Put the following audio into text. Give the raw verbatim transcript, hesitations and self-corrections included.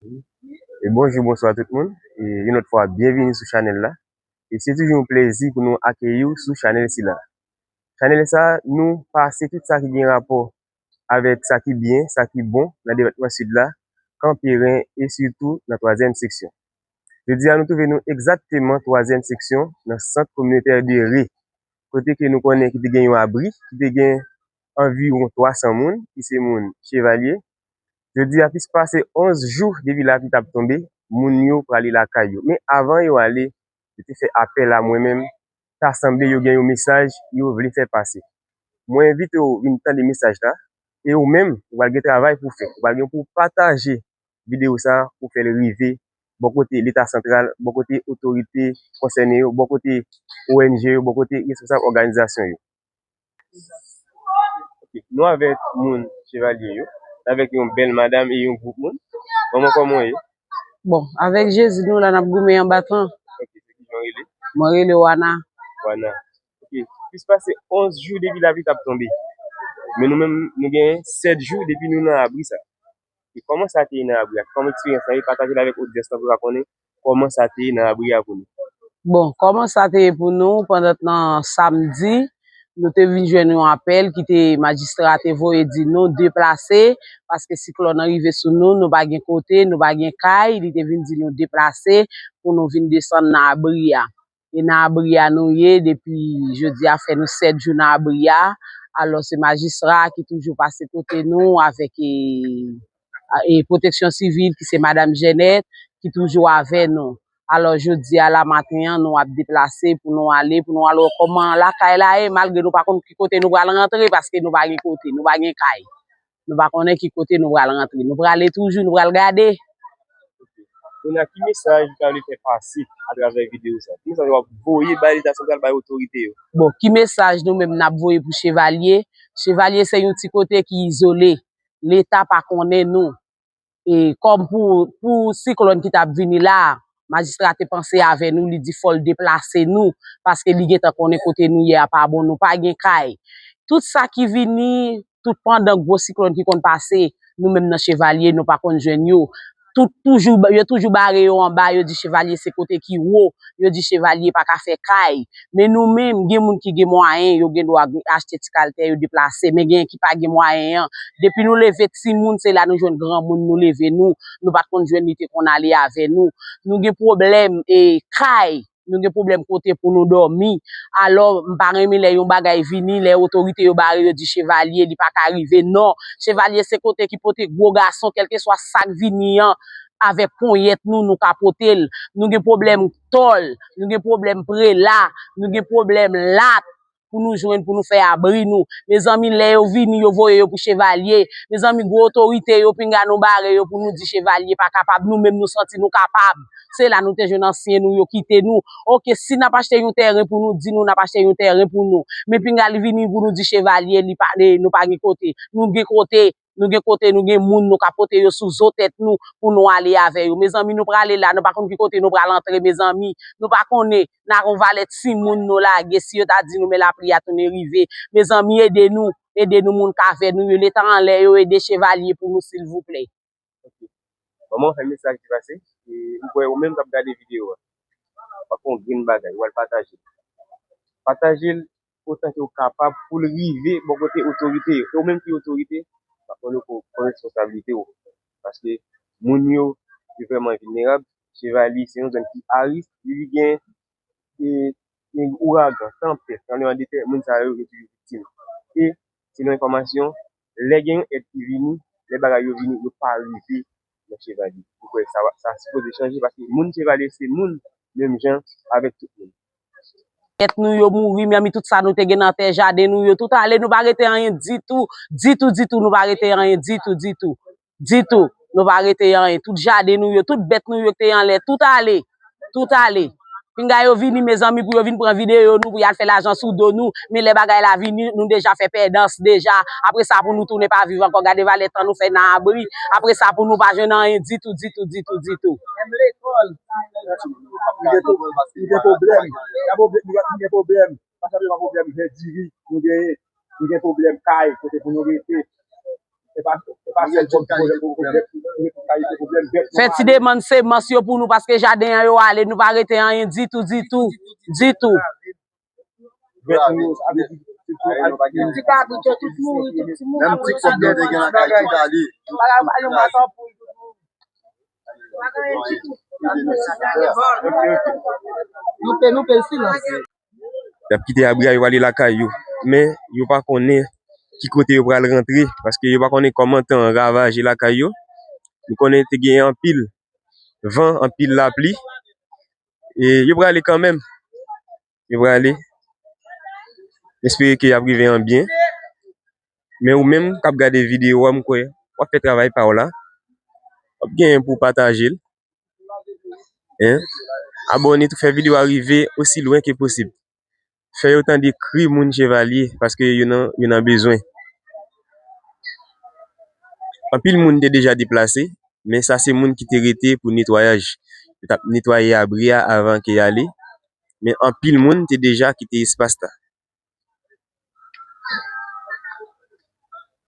E bonjou, bonswa tout moun. E yon lòt fwa, byenvini sou chanèl la. E se toujou yon plezi pou nou akeyi w sou chanèl sila. Chanèl sa, nou pase tout sa ki gen rapò avèk sa ki byen, sa ki bon nan depatman Sid la, Kanperen e sitou nan twazyèm seksyon. Jodi a, nou twouve nou egzakteman twazyèm seksyon nan sant kominotè de Re, kote ke nou konnen ki te gen yon abri, ki te gen anviwon twa san moun, ki se moun Chevalye. Jodi a, plis pase onz jou depi lapli t ap tonbe, moun yo prale lakay yo. Men avan yo ale, yo te fè apèl a mwen menm, ta sanble yo gen yon mesaj yo vle fè pase. Mwen envite w vin tande mesaj la, e ou menm, ou pral gen travay pou w fè. Ou pral gen pou w pataje videyo sa a, pou w fè l rive bò kote Leta santral, bò kote otorite konsène yo, bò kote O N G yo, bò kote responsab òganizasyon yo. Ok, nou avèk moun Chevalye yo, avèk yon bèl madanm e yon gwoup moun. Manman, kòman w ye? Bon, avèk Jezi, nou la n ap goumen anba tan. Ok, se kijan w rele? Mwen rele Wana. Wana. Ok, plis pase onz jou depi lapli t ap tonbe. Men nou menm, nou gen sèt jou depi nou nan abri sa. E kòman sa te ye nan abri a? Kòman eksperyans la ye? Pataje l avèk odyans lan pou yo ka konnen kòman sa te ye nan abri a pou nou. Bon, kòman sa te ye pou nou pandan nan samdi, nou te vin jwenn yon apèl ki te majistra te voye di nou deplase, paske siklòn nan rive sou nou, nou pa gen kote, nou pa gen kay, li te vin di nou deplase pou nou vin desann nan abri a. E nan abri a nou ye depi jodi a fè nou sèt jou nan abri a. Alò se majistra ki toujou pase kote nou avèk e, e pwoteksyon sivil ki se madanm Jènèt ki toujou avè nou. Alò jodi a la maten an nou ap deplase pou nou ale, pou nou al wè kòman lakay la ye, malgre nou pa konn ki kote nou pral rantre paske nou pa gen kote, nou pa gen kay. Nou pa konnen ki kote nou pral rantre. Nou prale toujou, nou pral gade. Kounye a, ki mesaj ou ta vle fè pase atravè videyo sa? Ki mesaj w ap voye bay Leta santral, bay otorite yo? Bon, ki mesaj nou menm n ap voye pou Chevalye? Chevalye se yon ti kote ki izole. Leta pa konnen nou. E kòm pou, pou siklòn ki t ap vini la, majistra te panse avè nou, li di fò l deplase nou, paske li gentan konnen kote nou ye a pa bon, nou pa gen kay. Tout sa ki vini, tout pandan gwo siklòn ki konn pase, nou menm nan Chevalye, nou pa konn jwenn yo. Tout toujou, yo toujou bare yo anba, yo di Chevalye se kote ki wo, yo di Chevalye pa ka fè kay. Men nou menm, gen moun ki gen mwayen, yo gen dwa achte ti kal tè, yo deplase, men gen ki pa gen mwayen an. Depi nou leve timoun, se la nou jwenn granmoun, nou leve nou, nou pa t konn jwenn li te konn ale avè nou. Nou gen pwoblèm e kay, nou gen pwoblèm kote pou nou dòmi. Alò, m pa renmen lè yon bagay vini, lè otorite yo bare yo di Chevalye, li pa ka rive. Non, Chevalye se kote ki pote gwo gason, kèlkeswa sa k vini an, avèk ponyèt nou, nou ka pote l. Nou gen pwoblèm tòl, nou gen pwoblèm prela, nou gen pwoblèm lat pou nou jwenn, pou nou fè abri nou. Mezanmi, lè yo vini, yo voye yo pou Chevalye. Mezanmi, gwo otorite yo, pinga nou bare yo pou nou di Chevalye pa kapab. Nou menm, nou santi nou kapab. Se la nou te jwenn ansyen nou yo kite nou. Oke, si n ap achte yon tèren pou nou, di nou n ap achte yon tèren pou nou. Men pinga li vini pou nou di Chevalye, li pa, nou pa gen kote. Nou gen kote, nou gen kote, nou gen moun, nou ka pote yo sou zo tèt nou pou nou ale avè yo. Mezanmi, nou prale la, nou pa konn ki kote nou pral antre, mezanmi. Nou pa konnen, n a gon valè timoun nou lage, si yo ta di nou men lapli a tounen rive. Mezanmi, ede nou, ede nou moun k avè nou yo, Leta anlè yo, ede Chevalye pou nou silvouplè. Ok. Manman, fè mesaj ki pase. E m kwè ou menm k ap gade videyo a, w ap fè yon grenn bagay, w al pataje l. Pataje l otan ke w kapab pou l rive bò kote otorite yo. E ou menm ki otorite, w ap pran responsabilite w. Paske moun yo, yo vrèman vilnerab. Chevalye se yon zòn ki a risk, li gen e, e ouragan, tanpèt, tranblemanndetè, moun sa yo, yo toujou viktim. E, selon enfòmasyon, lè gen yon èd ki vini, lè bagay yo vini, yo pa rive nan Chevalye. Ou kwè sa, sa sipoze chanje, paske moun Chevalye se moun, menm jan avèk tout moun. Tèt nou yo mouri, mezanmi, tout sa nou te gen nan tè, jaden nou yo, tout ale, nou pa rete anyen ditou, ditou, ditou, nou pa rete anyen ditou, ditou. Ditou. Nou pa rete anyen. Tout jaden nou yo, tout bèt nou yo ki te anlè, tout ale. Tout ale. Pinga yo vini, mezanmi, pou yo vin pran videyo nou, pou y al fè lajan sou do nou. Men lè bagay la vini, nou deja fè pèdans deja. Apre sa, pou nou tounen pa viv ankò. Gade valè tan nou fè nan abri. Apre sa, pou nou pa jwenn anyen ditou, ditou, ditou, ditou. Menm lekòl. Nou gen pwoblèm. Nou gen pwoblèm. Pa sanble yon pwoblèm jen diri. Nou gen, nou gen pwoblèm kay, kote pou nou rete. Fè ti demann semans yo pou nou, paske jaden an yo ale, nou pa rete anyen ditou, ditou, ditou. Ti kabrit yo tout mouri, tout ti moun. Menm ti kòb yo te gen lakay, tout ale. Bagay yo pa yon maton pou yo. Nou pe, nou pe silans. Y ap kite abri a, yo prale lakay yo. Men yo pa konnen ki kote yo pral rantre, paske yo pa konnen kòman tan an ravaje lakay yo. Nou konnen te gen anpil van, anpil lapli. E yo prale kanmenm. Yo prale. M espere ke y ap rive an byen. Men ou menm k ap gade videyo a, m kwè w ap fè travay pa w la. W ap genyen pou w pataje l. Hein? Abòne tou, fè videyo a rive osi lwen ke posib. Fè yo tande kri moun Chevalye, paske yo nan, yo nan bezwen. Anpil moun te deja deplase, men sa se moun ki te rete pou netwayaj. Yo t ap netwaye abri a avan ke y ale. Men anpil moun te deja kite espas la.